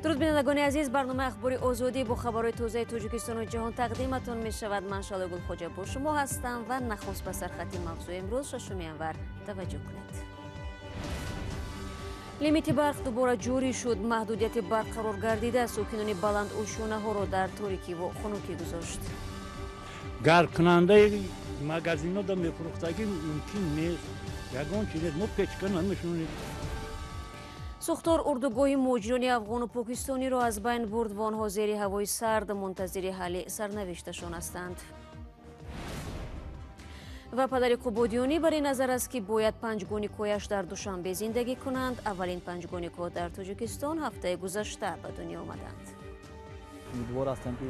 Дуруд, бинандагони азиз. Барномаи Ахбори Озодӣ бо хабарҳои тозаи Тоҷикистону ҷаҳон тақдиматон мешавад. Ман Шалои Гулхоҷа бо шумо ҳастам ва нахуст ба сархати мавзӯи имрӯз, 6 январ, таваҷҷӯҳ кунед. Лимити барқ дубора ҷорӣ шуд. Маҳдудияти барқарор гардида сокинони баландошёнаҳоро дар торикиву хунукӣ гузошт. Гармкунандаи магазинҳо мефурӯхтагӣ мумкин нест, ягон чиз мо печка намешунем. Сӯхтор урдугоҳи муҳоҷирони афғону покистониро аз байн бурд ва онҳо зери ҳавои сард мунтазири ҳалли сарнавишташон ҳастанд. Ва падари Қубодиёнӣ бар ин назар аст, ки бояд панҷгоникояш дар Душанбе зиндагӣ кунанд. Аввалин панҷгоникҳо дар Тоҷикистон ҳафтаи гузашта ба дунё омаданд. Умедвор ҳастам, ки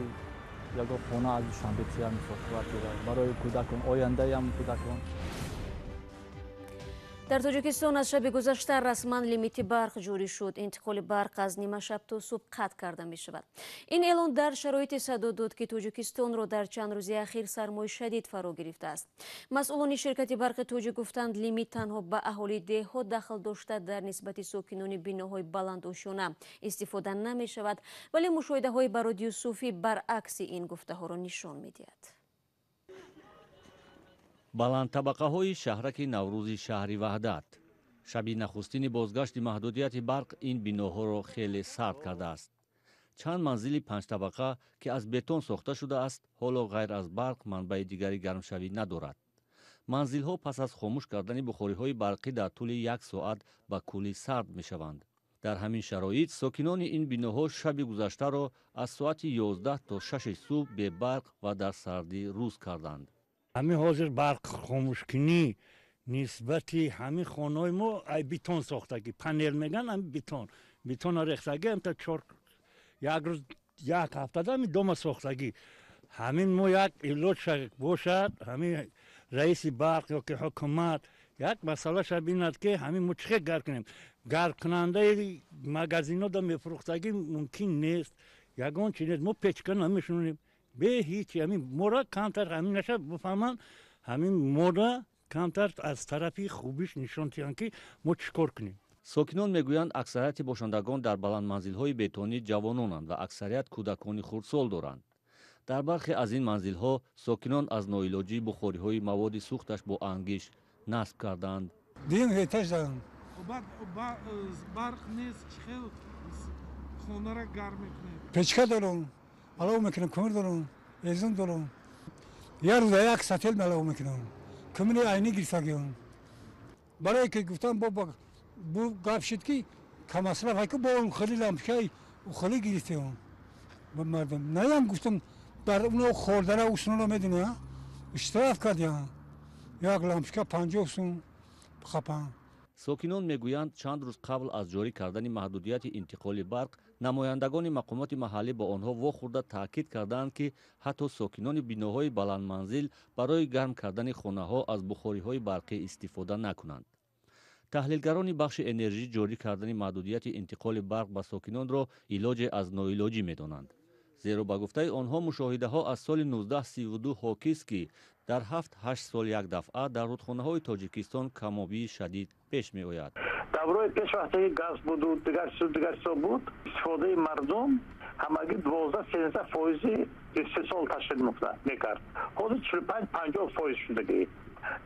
ягон хона аз Душанбе тия, мисол, квартира барои кӯдакон, ояндаям кӯдакон. Дар Тоҷикистон аз шаби гузашта расман лимити барқ ҷорӣ шуд. Интиқоли барқ аз нимашаб то субҳ қатъ карда мешавад. Ин эълон дар шароите садо дод, ки Тоҷикистонро дар чанд рӯзи ахир сармои шадид фаро гирифтааст. Масъулони ширкати Барқи Тоҷик гуфтанд, лимит танҳо ба аҳолии деҳот дахл дошта, дар нисбати сокинони биноҳои баландошёна истифода намешавад. Вале мушоҳидаҳои Бароди Юсуфӣ баръакси ин гуфтаҳоро нишон медиҳад. Баландтабақаҳои шаҳраки Наврӯзи шаҳри Ваҳдат. Шаби нахустини бозгашти маҳдудияти барқ ин биноҳоро хеле сард кардааст. Чанд манзили панҷтабақа, ки аз бетон сохта шудааст, ҳоло ғайр аз барқ манбаи дигари гармшавӣ надорад. Манзилҳо пас аз хомӯш кардани бухориҳои барқӣ дар тӯли як соат ба куллӣ сард мешаванд. Дар ҳамин шароит сокинони ин биноҳо шаби гузаштаро аз соати 11 то 6 субҳ бебарқ ва дар сардӣ рӯз карданд. Ҳамин ҳозир барқ хомӯшкунӣ нисбати ҳамин хонаҳои мо ай бетон сохтагӣ, панел меган, ҳами бетон, бетона рехтагӣ, ҳамта чор як рӯз, як ҳафтада ҳамин дома сохтагӣ. Ҳамин мо як илоҷ бошад, ҳамин раиси барқ ё ки ҳукумат як масъалаша бинад, ки ҳамин мо чӣ хел гарм кунем. Гармкунандаи магазинҳо мефурӯхтагӣ мумкин нест, ягон чи нест, мо печка намешунем бе ҳеҷ. Ҳамин мора камтар ҳамин наша бифаҳманд, ҳамин мора камтар аз тарафи хубиш нишон диҳанд, ки мо чӣ кор кунем. Сокинон мегӯянд, аксарияти бошандагон дар баландманзилҳои бетонӣ ҷавононанд ва аксарият кӯдакони хурдсол доранд. Дар бархе аз ин манзилҳо сокинон аз ноилоҷӣ бухориҳои маводи сӯхташ бо ангишт насб кардаанд. Дуюм этаж дорам. Барқ нест, чӣ хел хонара гарм мекунед? Печка дорам, алов мекунам, кӯмир дорам, ҳезум дорам. Як рӯза як сател алов мекунам, кӯмири айнӣ гирифтагиам. Барое ки гуфтам, бо бу гап шуд, ки каммасраф ку, бо хели лампочкаи хеле гирифтем. Мардум наям гуфтам, дар уно хордара усуноро медуна, штраф кардям, як лампочка 50 сум хапан. Сокинон мегӯянд, чанд рӯз қабл аз ҷорӣ кардани маҳдудияти интиқоли барқ намояндагони мақомоти маҳаллӣ бо онҳо вохӯрда, таъкид кардаанд, ки ҳатто сокинони биноҳои баландманзил барои гарм кардани хонаҳо аз бухориҳои барқӣ истифода накунанд. Таҳлилгарони бахши энержӣ ҷорӣ кардани маҳдудияти интиқоли барқ ба сокинонро илоҷе аз ноилоҷӣ медонанд, зеро ба гуфтаи онҳо, мушоҳидаҳо аз соли 1932 ҳокист, ки дар 7-8 сол як дафъа дар рудхонаҳои Тоҷикистон камобии шадид пеш меояд. Даврои пеш, вақте ки газ буду дигар чизу дигар чизо буд, истифодаи мардум ҳамагӣ 12-13 фоизи истеҳсол ташкил мекард. Ҳозир 45-50 фоиз шудагӣ.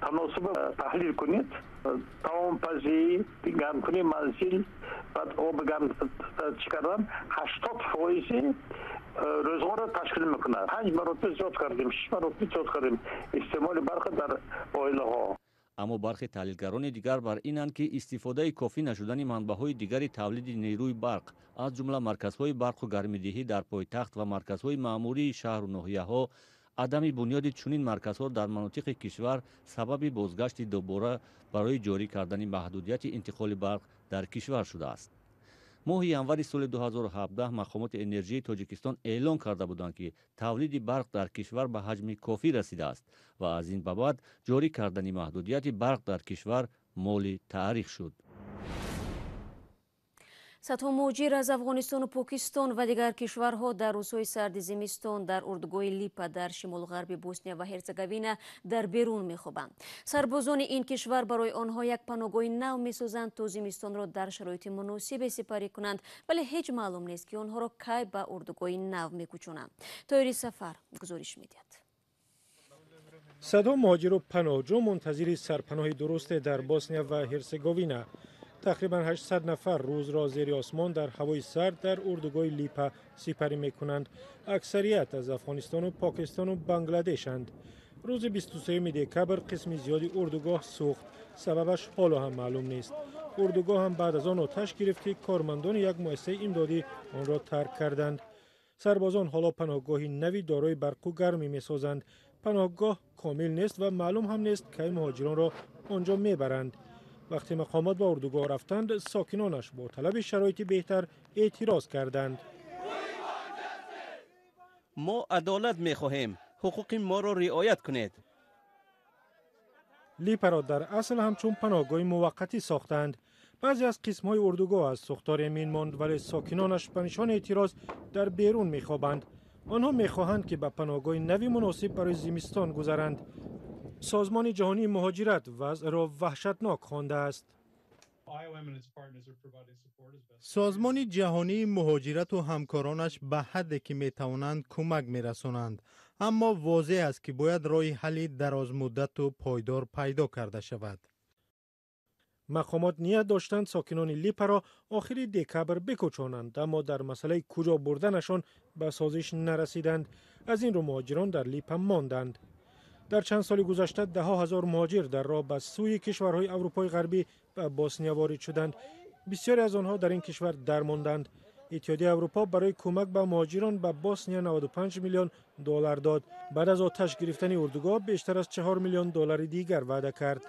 Таносуба таҳлил кунед: таомпазӣ, гармкунии манзил, баъд оби гарм чӣ кардан 80 фоизи рӯзғорро ташкил мекунад. Панҷ маротиба зиёд кардем, шиш маротиба зиёд кардем истеъмоли барқа дар оилаҳо. Аммо бархе таҳлилгарони дигар бар инанд, ки истифодаи кофӣ нашудани манбаъҳои дигари тавлиди нерӯи барқ, аз ҷумла марказҳои барқу гармидиҳӣ дар пойтахт ва марказҳои маъмурии шаҳру ноҳияҳо, адами бунёди чунин марказҳо дар манотиқи кишвар сабаби бозгашти дубора барои ҷорӣ кардани маҳдудияти интиқоли барқ дар кишвар шудааст. Моҳи январи соли 2017 мақомоти энержии Тоҷикистон эълон карда буданд, ки тавлиди барқ дар кишвар ба ҳаҷми кофӣ расидааст ва аз ин ба баъд ҷорӣ кардани маҳдудияти барқ дар кишвар моли таърих шуд. Садҳо муҳоҷир аз Афғонистону Покистон ва дигар кишварҳо дар рӯзҳои сарди зимистон дар урдугоҳи Липа дар шимолу ғарби Босния ва Ҳерцеговина дар берун мехобанд. Сарбозони ин кишвар барои онҳо як паноҳгоҳи нав месозанд, то зимистонро дар шароити муносибе сипарӣ кунанд, вале ҳеҷ маълум нест, ки онҳоро кай ба урдугоҳи нав мекӯчонанд. Тоҳири Сафар гузориш медиҳад. Садҳо муҳоҷиру паноҳҷӯ мунтазири сарпаноҳи дурусте дар Босния ва Ҳерцеговина. Тақрибан 800 нафар рӯзро зери осмон дар ҳавои сард дар урдугоҳи Липа сипарӣ мекунанд. Аксарият аз Афғонистону Покистону Бангладешанд. Рӯзи 23 декабр қисми зиёди урдугоҳ сӯхт. Сабабаш ҳоло ҳам маълум нест. Урдугоҳ ҳам баъд аз он оташ гирифт, ки кормандони як муассисаи имдодӣ онро тарк карданд. Сарбозон ҳоло паноҳгоҳи нави дорои барқу гармӣ месозанд. Паноҳгоҳ комил нест ва маълум ҳам нест, кай муҳоҷиронро он ҷо мебаранд. Вақте мақомот ба урдугоҳ рафтанд, сокинонаш бо талаби шароити беҳтар эътироз карданд. Мо адолат мехоҳем, ҳуқуқи моро риоят кунед. Липаро дар асл ҳамчун паноҳгоҳи муваққатӣ сохтанд. Баъзе аз қисмҳои урдугоҳ аз сӯхтор эмин монд, вале сокинонаш ба нишони эътироз дар берун мехобанд. Онҳо мехоҳанд, ки ба паноҳгоҳи нави муносиб барои зимистон гузаранд. Созмони ҷаҳонии муҳоҷират вазъро ваҳшатнок хондааст. Созмони ҷаҳонии муҳоҷирату ҳамкоронаш ба ҳадде ки метавонанд кӯмак мерасонанд, аммо возеҳ аст, ки бояд роҳи ҳалли дарозмуддату пойдор пайдо карда шавад. Мақомот ният доштанд сокинони Липаро охири декабр бикӯчонанд, аммо дар масъалаи куҷо бурданашон ба созиш нарасиданд. Аз ин рӯ муҳоҷирон дар Липа монданд. Дар чанд соли гузашта даҳҳо ҳазор муҳоҷир дар роҳ ба сӯи кишварҳои Аврупои Ғарбӣ ба Босния ворид шуданд. Бисёре аз онҳо дар ин кишвар дармонданд. Иттиҳодияи Аврупо барои кӯмак ба муҳоҷирон ба Босния 95 миллион доллар дод. Баъд аз оташ гирифтани урдугоҳ бештар аз 4 миллион доллари дигар ваъда кард.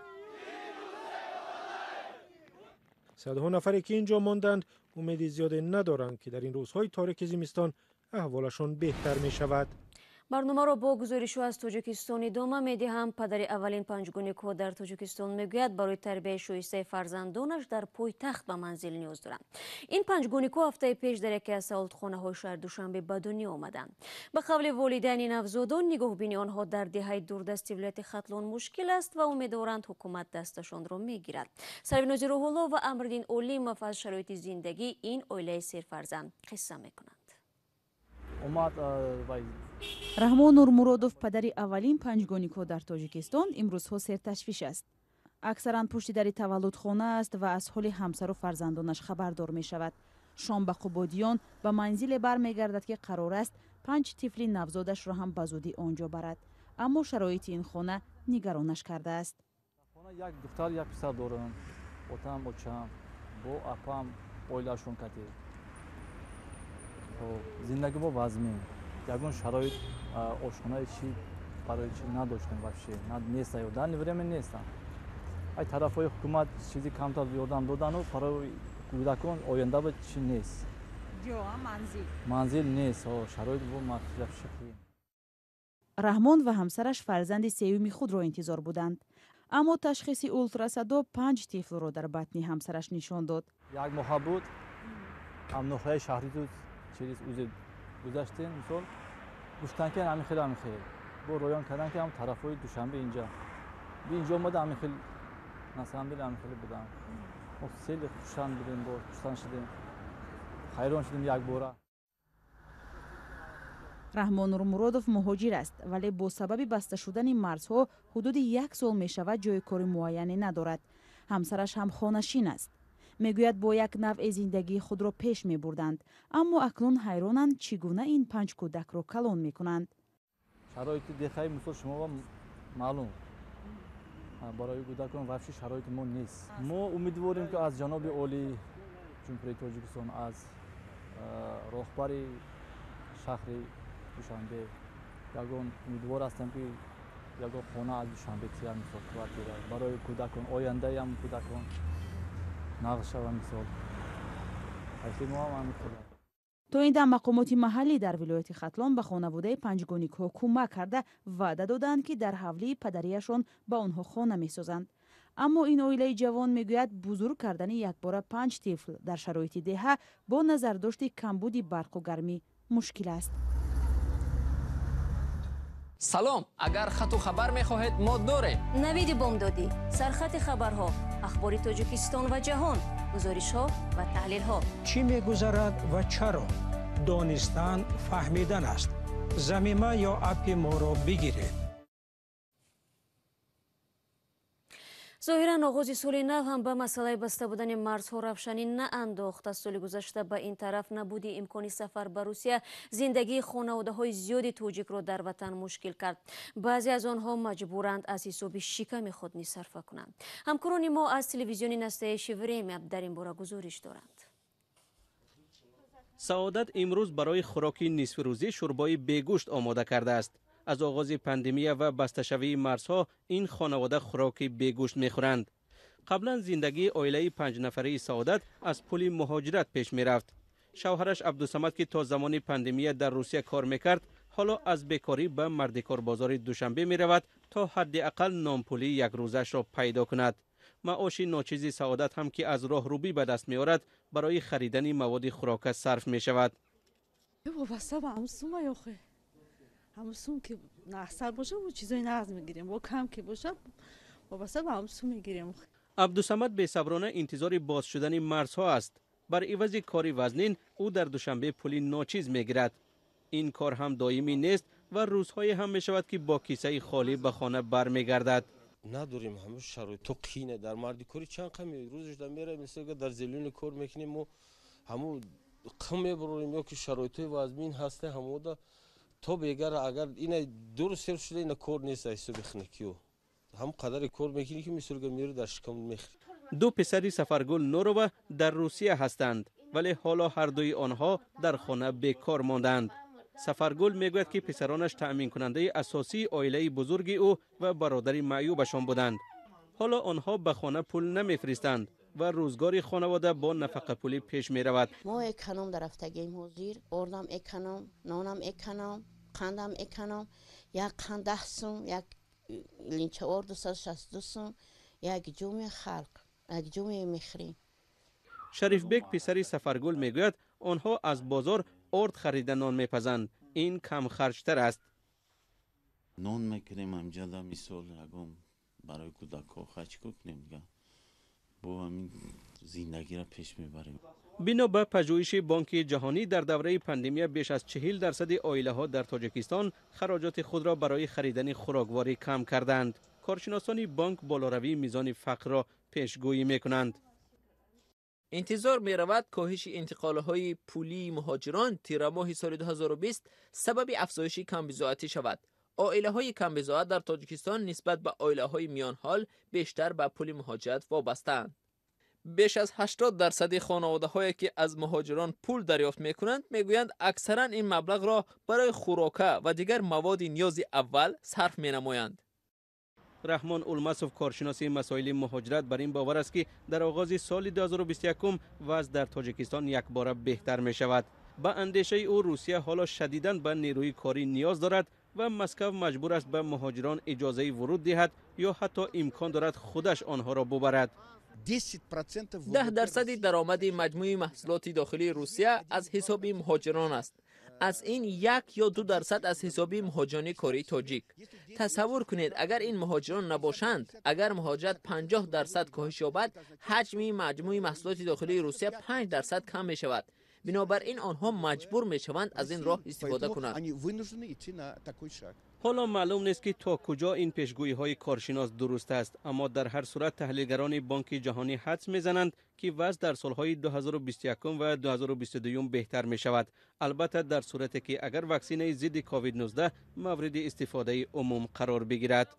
Садҳо нафаре ки ин ҷо монданд, умеди зиёде надоранд, ки дар ин рӯзҳои торики зимистон аҳволашон беҳтар мешавад. Барномаро бо гузоришҳо аз Тоҷикистон идома медиҳам. Падари аввалин панҷгоникҳо дар Тоҷикистон мегӯяд, барои тарбияи шоистаи фарзандонаш дар пойтахт ба манзил ниёз доранд. Ин панҷгоникҳо ҳафтаи пеш дар яке аз саволтхонаҳои шаҳри Душанбе ба дунё омаданд. Ба қавли волидайни навзодон, нигоҳбини онҳо дар деҳаи дурдасти вилояти Хатлон мушкил аст ва умедворанд, ҳукумат дасташонро мегирад. Сарвинози Рӯҳулло ва Амриддин Олимов аз шароити зиндагии ин оилаи серфарзанд қисса мекунанд. Раҳмон Нурмуродов, падари аввалин панҷгоникҳо дар Тоҷикистон, имрӯзҳо серташвиш аст. Аксаран пушти дари таваллудхона аст ва аз ҳоли ҳамсару фарзандонаш хабардор мешавад. Шом ба Қубодиён ба манзиле бармегардад, ки қарор аст панҷ тифли навзодашро ҳам ба зудӣ он ҷо барад. Аммо шароити ин хона нигаронаш кардааст. Як духтар, як писар дорам. Отам, очам, бо апам, оилаашон катӣ. Зиндагӣ бо вазмин. Ягон шароит, ошхонаи чи барои чи надоштем вообще. Неста, данный время неста. Ай тарафҳои ҳукумат чизи камтар ёрдам додану барои кӯдакон оянда ба чи нест. Ҷо, манзил. Манзил нест, шароит бо вообще қиин. Раҳмон ва ҳамсараш фарзанди сеюми худро интизор буданд. Аммо ташхиси ултрасадо панҷ тифлро дар батни ҳамсараш нишон дод. Як моҳа буд, ҳам ноҳияи шаҳри тут через УЗИ гузаштем, мисол гуфтанд, ки ҳамин хел, ҳамин хел. Бо роён кардан, ки ҳам тарафҳои Душанбе инҷа. Инҷо омада ҳамин хел, на самом деле ҳамин хел будам. Мо хеле хушанд будем, бо хушанд шудем. Хайрон шудем якбора. Раҳмон Нурмуродов муҳоҷир аст, вале бо сабаби баста шудани марзҳо ҳудуди як сол мешавад ҷои кори муайяне надорад. Ҳамсараш ҳам хонашин аст. Мегӯяд, бо як навъе зиндагии худро пеш мебурданд, аммо акнун ҳайронанд, чӣ гуна ин панҷ кӯдакро калон мекунанд. Шароити деҳаи мисол шумо маълум, барои кӯдакон вообще шароити мо нест. Мо умедворем, ки аз ҷаноби олии Ҷумҳурии Тоҷикистон, аз роҳбари шаҳри Душанбе ягон умедвор ҳастем, ки ягон хона аз Душанбе тия, мисол квартира барои кӯдакон, ояндаям кӯдакон нағз шава, мисол мо ҳам ҳамин хел. То ин дам мақомоти маҳаллӣ дар вилояти Хатлон ба хонаводаи панҷгоникҳо кӯмак карда, ваъда доданд, ки дар ҳавлии падарияшон ба онҳо хона месозанд. Аммо ин оилаи ҷавон мегӯяд, бузург кардани якбора панҷ тифл дар шароити деҳа бо назардошти камбуди барқу гармӣ мушкил аст. Салом, агар хату хабар мехоҳед, мо дорем. Навиди бомдодӣ, сархати хабарҳо, ахбори Тоҷикистон ва ҷаҳон, гузоришҳо ва таҳлилҳо. Чӣ мегузарад ва чаро? Донистан фаҳмидан аст. Замима ё аппи моро бигиред. Зоҳиран, оғози соли нав ҳам ба масъалаи баста будани марзҳо равшанӣ наандохт. Аз соли гузашта ба ин тараф набуди имкони сафар ба Русия зиндагии хонаводаҳои зиёди тоҷикро дар ватан мушкил кард. Баъзе аз онҳо маҷбуранд аз ҳисоби шиками худ низ сарфа кунанд. Ҳамкорони мо аз телевизиони «Настоящее время» дар ин бора гузориш доранд. Саодат имрӯз барои хӯроки нисфирӯзӣ шӯрбои бегӯшт омода кардааст. Аз оғози пандемия ва басташавии марзҳо ин хонавода хӯроки бегӯшт мехӯранд. Қаблан зиндагии оилаи панҷнафараи Саодат аз пули муҳоҷират пеш мерафт. Шавҳараш Абдусамад, ки то замони пандемия дар Русия кор мекард, ҳоло аз бекорӣ ба мардикорбозори Душанбе меравад, то ҳадди ақал нонпулии якрӯзаашро пайдо кунад. Маоши ночизи Саодат ҳам, ки аз роҳрубӣ ба даст меорад, барои харидани маводи хӯрока сарф мешавад. Вобаста ба ҳамун сума ёхе, ҳамун сум ки нағзтар боша, мо чизои нағз мегирем, бо кам ки боша, вобаста ба ҳамун сум мегирем. Абдусамад бесаброна интизори боз шудани марзҳо аст. Бар ивази кори вазнин ӯ дар Душанбе пули ночиз мегирад. Ин кор ҳам доимӣ нест ва рӯзҳое ҳам мешавад, ки бо кисаи холӣ ба хона бармегардад. Надорем ҳамун шароито қине. Дар мардикорӣ чанд қами рӯзаш да меравем, мисол дар зелёни кор мекунем, мо ҳамун қим мебарорем ё ки шароитои вазмин ҳаста ҳамода то бегара. Агар ина дуру сер шуда, ина кор нест ҳисоби хинакиё, ҳам қадаре кор мекунӣ, ки мисол мери дар шикам мехӯри. Ду писари Сафаргул Нурова дар Русия ҳастанд, вале ҳоло ҳардуи онҳо дар хона бекор мондаанд. Сафаргул мегӯяд, ки писаронаш таъминкунандаи асосии оилаи бузурги ӯ ва бародари маъюбашон буданд. Ҳоло онҳо ба хона пул намефиристанд ва рӯзгори хонавода бо нафақапулӣ пеш меравад. Мо эконом дарафтагием ҳозир, ордам эконом, нонам эконом, қандам эконом. Як қанд 10 сум, як линча орд 262 сум, як ҷуми халқ, як ҷуми мехӯрем. Шарифбек, писари Сафаргул, мегӯяд, онҳо аз бозор орд харида нон мепазанд, ин камхарҷтар аст. Нон мекунем амҷада, мисол ягон барои кӯдакҳо хачко кунем, бо ҳамин зиндагиро пеш мебарем. Бино ба пажӯҳиши Бонки Ҷаҳонӣ, дар давраи пандемия беш аз 40% оилаҳо дар Тоҷикистон хароҷоти худро барои харидани хӯрокворӣ кам карданд. Коршиносони бонк болоравии мизони фақрро пешгӯӣ мекунанд. Интизор меравад, коҳиши интиқолҳои пулии муҳоҷирон тирамоҳи соли 2020 сабаби афзоиши камбизоатӣ шавад. Оилаҳои камбизоат дар Тоҷикистон нисбат ба оилаҳои миёнҳол бештар ба пули муҳоҷират вобастаанд. Беш аз 80% хонаводаҳое, ки аз муҳоҷирон пул дарёфт мекунанд, мегӯянд, аксаран ин маблағро барои хӯрока ва дигар маводи ниёзи аввал сарф менамоянд. Раҳмон Улмасов, коршиноси масоили муҳоҷират, бар ин бовар аст, ки дар оғози соли 2021 вазъ дар Тоҷикистон якбора беҳтар мешавад. Ба андешаи ӯ, Русия ҳоло шадидан ба нерӯи корӣ ниёз дорад ва Москав маҷбур аст ба муҳоҷирон иҷозаи вуруд диҳад ё ҳатто имкон дорад худаш онҳоро бубарад. 10% даромади маҷмӯи маҳсулоти дохилии Русия аз ҳисоби муҳоҷирон аст. Аз ин 1 ё 2% аз ҳисоби муҳоҷирони кории тоҷик. Тасаввур кунед, агар ин муҳоҷирон набошанд, агар муҳоҷират 50% коҳиш ёбад, ҳаҷми маҷмӯи маҳсулоти дохилии Русия 5% кам мешавад. Бинобар ин онҳо маҷбур мешаванд аз ин роҳ истифода кунанд. Ҳоло маълум нест, ки то куҷо ин пешгӯиҳои коршинос дуруст аст, аммо дар ҳар сурат таҳлилгарони Бонки Ҷаҳонӣ ҳадс мезананд, ки вазъ дар солҳои 2021 ва 2022 беҳтар мешавад, албатта дар сурате ки агар ваксинаи зидди COVID-19 мавриди истифодаи умум қарор бигирад.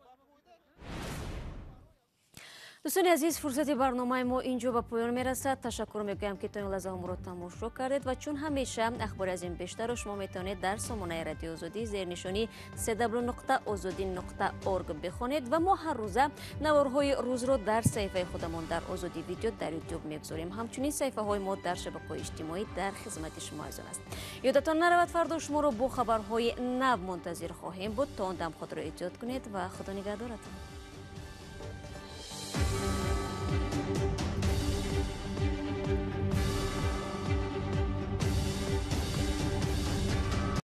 Дӯстони азиз, фурсати барномаи мо инҷо ба поён мерасад. Ташаккур мегӯям, ки то ин лаҳза моро тамошо кардед, ва чун ҳамеша ахбори аз ин бештарро шумо метавонед дар сомонаи Радиои Озодӣ зернишонии cw.ozodi.org бихонед ва мо ҳар рӯза наворҳои рӯзро дар саҳифаи худамон дар Озодӣ Видео дар Ютуб мегузорем. Ҳамчунин саҳифаҳои мо дар шабакаҳои иҷтимоӣ дар хизмати шумо азизон аст. Ёдатон наравад, фардо шуморо бо хабарҳои нав мунтазир хоҳем буд. То он дам худро эҳтиёт кунед ва Худо нигаҳдоратон.